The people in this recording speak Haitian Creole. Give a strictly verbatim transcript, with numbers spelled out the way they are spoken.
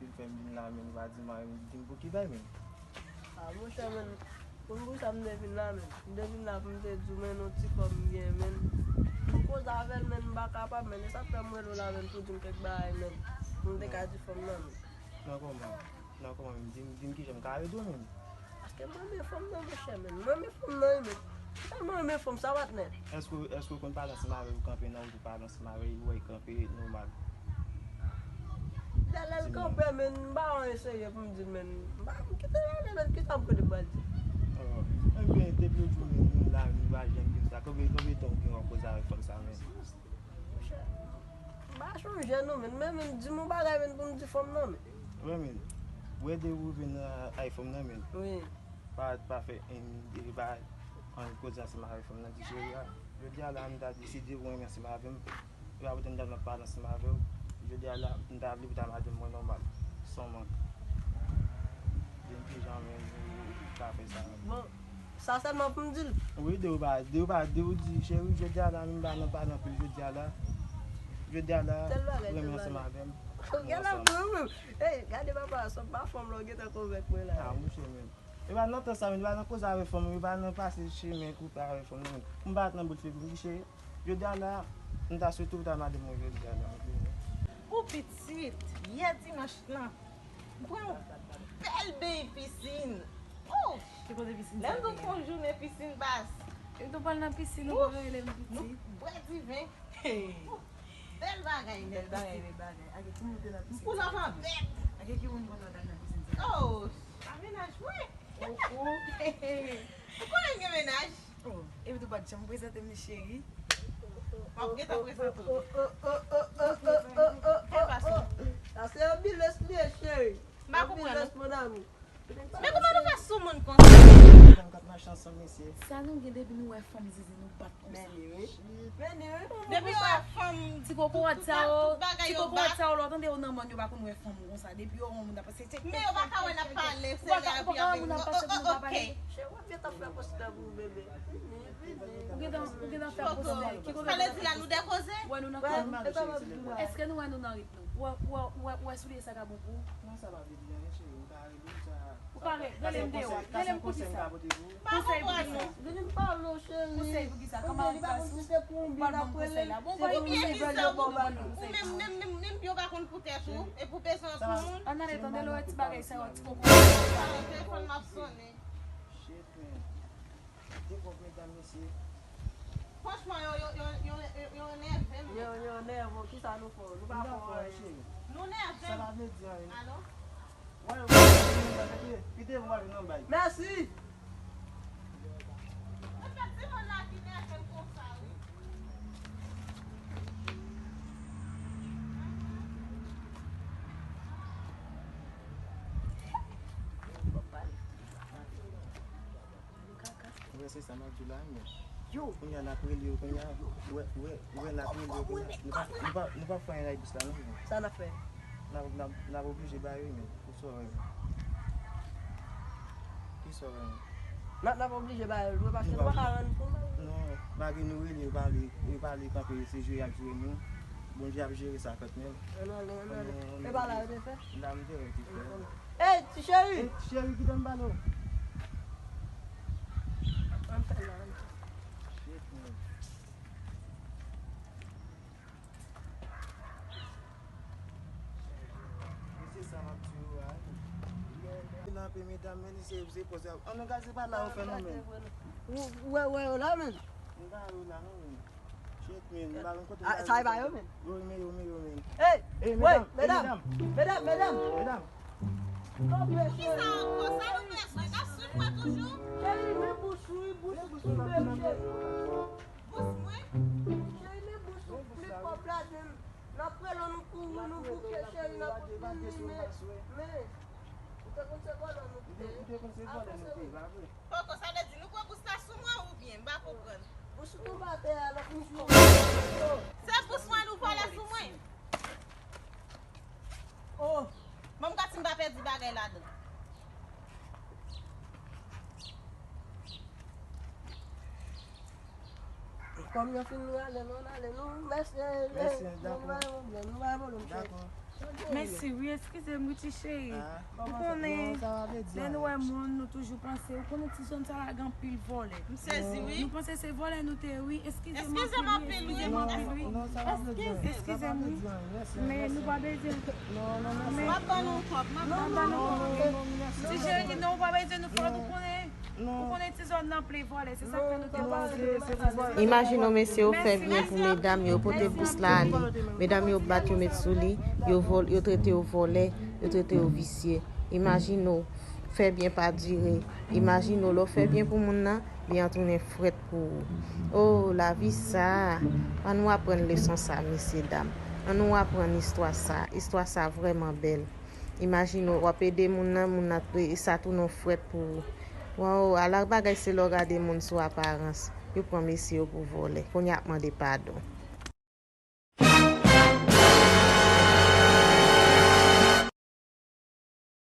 Li fè m vin la, men li pa di m anyen, li di m pou ki bagay, men. A, monchè, men, pou m pou sa m te vin la, men. M te vin la pou m te di w, men, yon ti kòb m gen, men. M koze avè l, men, m pa kapab, men. E sa k fè m rele w la, men, pou di m kèk bagay, men. Pou m te ka di fanm nan, men. Nan kòman? Nan kòman menm? Di m, di m kijan m ka ede w menm. Paske m renmen fanm nan, monchè, men. M renmen fanm nan, wi, men. M tèlman renmen fanm sa, patnè. Èske, èske w konn pale ansanm avè l, ou kanpe nan wout ou pale ansanm avè l, ou wè l kanpe nòmal? Lè, lè l kanpe, men, m pa wè anyen serye pou m di l, men. M pa, m kite l ale, men, kisa m konnen pral di? Oh. Ebyen, depi lòt jou, men, nou la, nou pa janm di m sa. Konbyen, konbyen tan w gen w ap koze avèk fanm sa, men? Monchè, m pa chonje non, men, men, men, di m yon bagay, men, pou m di fanm nan, men. Wi, men. Ou ede ou vin, a, ay fanm nan, men. Wi. Pa, pa fè, en, e pa ann koze ansanm avèk fanm nan, di cheri a. Jodi a la, m ta deside ou renmen ansanm avè m. E pa poutèt m ta nan pale ansanm avè w. Jodi a la, m ta vle pou ta madanm mwen nòmal. San mank. Di m kijan, men, ou, ou ka fè sa, men. Bon, sa sèlman pou m di l. Wi, de ou pa, de ou pa, de ou di, cheri, jodi a la, m pa nan pale anpil jodi a la. Jodi a la, renmen ansanm avè m. Gade pou mwen. Ey, gade papa, sa pa fanm la, ou gentan konvenk mwen la. A, monchè, men. E pa nan tan sa, men, e pa nan koze avè fanm, e pa nan pase chemen koupe avè fanm, non. M pa t nan bout figi m, cheri. Jodi a la, m ta swete ou ta madanm mwen jodi a la, ok? Ou pitit, yè dimanch lan. M pran yon bèl beny pisin. Oh! Ki kote pisin sa ye? Lè m di w fè yon jounen pisin baz. E nou pral nan pisin, nou pa rele m pitit. Nou bwè diven. Bèl bagay nèt. Bèl bagay, bèl bagay. Ake ki moun te nan pisin? Pou lòt anbèt. Ake ki moun konn wè nan pisin sa? Oh, sa mennaj mwen. Oh, oh. Ou konnen m gen mennaj? Oh, epi tou pa t janm prezante m li cheri. M ap gentan prezante w. Oh, oh, oh. Sa se anbilans li ye, cheri. M pa konprann ou. Anbilans, mon amour. Men kòman nou fè sou moun konsa? Fanm k ap mache ansanm, mesye. Sa nou gen depi nou wè fanm zizi, nou bat konsa. Men li, wi. Men li, wi. Depi yo wè fanm, ti kokorat sa yo, ti kokorat sa yo, lè w tande yo nan mòn, yo pa konn wè fanm konsa. Depi yo wè yon moun ap pase, se men yo pa ka wè n ap pale, se lè epi y ap vin, oh, oh, ok. Cheri, w ap gentan fè postè pou ou, bebe. Vini, vini. Ou gentan, ou gentan fè postè. Ki kote sa vle di la, nou de koze? Wè nou nan kò nou. Èske nou wè nou nan rit nou? Ou wè, ou wè, ou wè, ou wè soulye sa ka bon pou ou? Non, sa pa vle di anyen, cheri. M ka rele w sa. Ou ka rele m deyò. Rele m pou kisa? Konsèy pou kisa? Vini m pale w, cheri. Konsèy pou kisa? Kòman ou pral sou? Ou pral ban m konsèy la. Bon, ou pa gen konsèy pou mwen, ou ban m konsèy pou mwen. Ou menm, menm, menm, menm, yo pa konn pou tèt ou, epi w bezwen pou moun. Ann ale tande lòt ti bagay sa yo, ti koko. Telefòn m ap sonnen. Shit, man. De pòv medam, mesye. Franchman, yo, yo, yo, yo, yo, yo nève m. Yo, yo nève w, kisa nou fè w? Nou pa fè w anyen. Nou nève m. Sa pa vle di anyen. Alo? Wè, wè, kite m wè nan bay. Mèsi. Ou fè ti moun la ki nève m konsa, wi. Wè, se sa m ap di w la, men. Yo. Kounye a n ap rele yo, kounye a, wè, wè, wè, n ap rele yo, kounye a. Nou pa, nou pa, nou pa fè anyen ak bis la, non, men. Sa n ap fè? N ap, n ap, n ap oblije ba yo, men. Kisa w wè, men? Kisa w wè, men? N ap, n ap oblije ba yo, wi, paske nou pa ka rann pou nou. Non, malgre nou rele yo, pale, yo pale, kanpe, se jwe y ap jwe nou. Bondye ap jere sa kanmenm. Ann ale, ann ale. E pa la yo te fè? La m te wè yo te fè. Ey, ti cheri! Ey, ti cheri, kite m pale w. Ann fè la, ann fè. Shit, man. Mesye sa m ap di w a. Nan pe medam, men li se, se poze. Ann, nou gade, se pa la yo fè non, men. Ou, ou wè, ou wè yo la, men. M pa wè yo la, non, men. Shit, men, m pa konn kote. Ah, sa e pa yo, men. Yo, men yo, men yo, men. Ey, ey, medam, medam, medam, medam. Medam. Kisa ankò? Sa nou bezwen? N ap swiv mwen toujou? Cheri, men bous ou, wi, bous ou, bous ou, bous ou. Bous mwen? Cheri, men bous ou, pli pwòp la, men. N ap rele w, nou kouri, nou bouke, cheri, n ap vini, men, men. Ou te konn se vòlè nou te ye. Ou te konn se vòlè nou te ye, pa vre? Poko, sa vle di nou pran bous la sou mwen oubyen? M pa konprann. Bous ou tonbe atè a, l ap fin sou mwen. Se bous mwen nou vòlè sou mwen? Oh! Ban m gad si m pa pèdi bagay ladan. Kòm yo fin rale nou, n ale nou. Mèsi, mèsi, nou pa gen pwoblèm, nou pa gen pwoblèm, cheri. Dakò. Mèsi, wi, eskize m, wi, ti cheri. Ou konnen, lè nou wè moun, nou toujou panse, ou konnen ti zòn sa a gen anpil vòlè. M sezi, wi. Nou panse se vòlè nou te ye, wi. Eskize m anpil, wi. Eskize m anpil, wi. Eskize m, wi. Men nou pa bezwen. M ap ban nou kòb, m ap ban nou kòb. Ti cheri, non, ou pa bezwen nou fòt, ou konnen. Ou konnen ti zòn nan plen vòlè, se sa k fè nou te panse nou te fè sa. Imajine w, mesye yo fè byen pou medam yo, pote bous la ale. Medam yo bat yo met sou li, yo vòl, yo trete yo vòlè, yo trete yo visye. Imajine w, fè byen pa dire. Imajine w, lè w fè byen pou moun nan, li an tounen frèt pou ou. Oh, lavi sa! Ann nou aprann leson sa, mesye dam. Ann nou aprann istwa sa. Istwa sa vrèman bèl. Imajine w, w ap ede moun nan, moun nan, e sa tounen w frèt pou ou. Waw, ala bagay se lè w gade moun sou aparans. Yo pran mesye yo pou vòlè. Kounye a ap mande padon.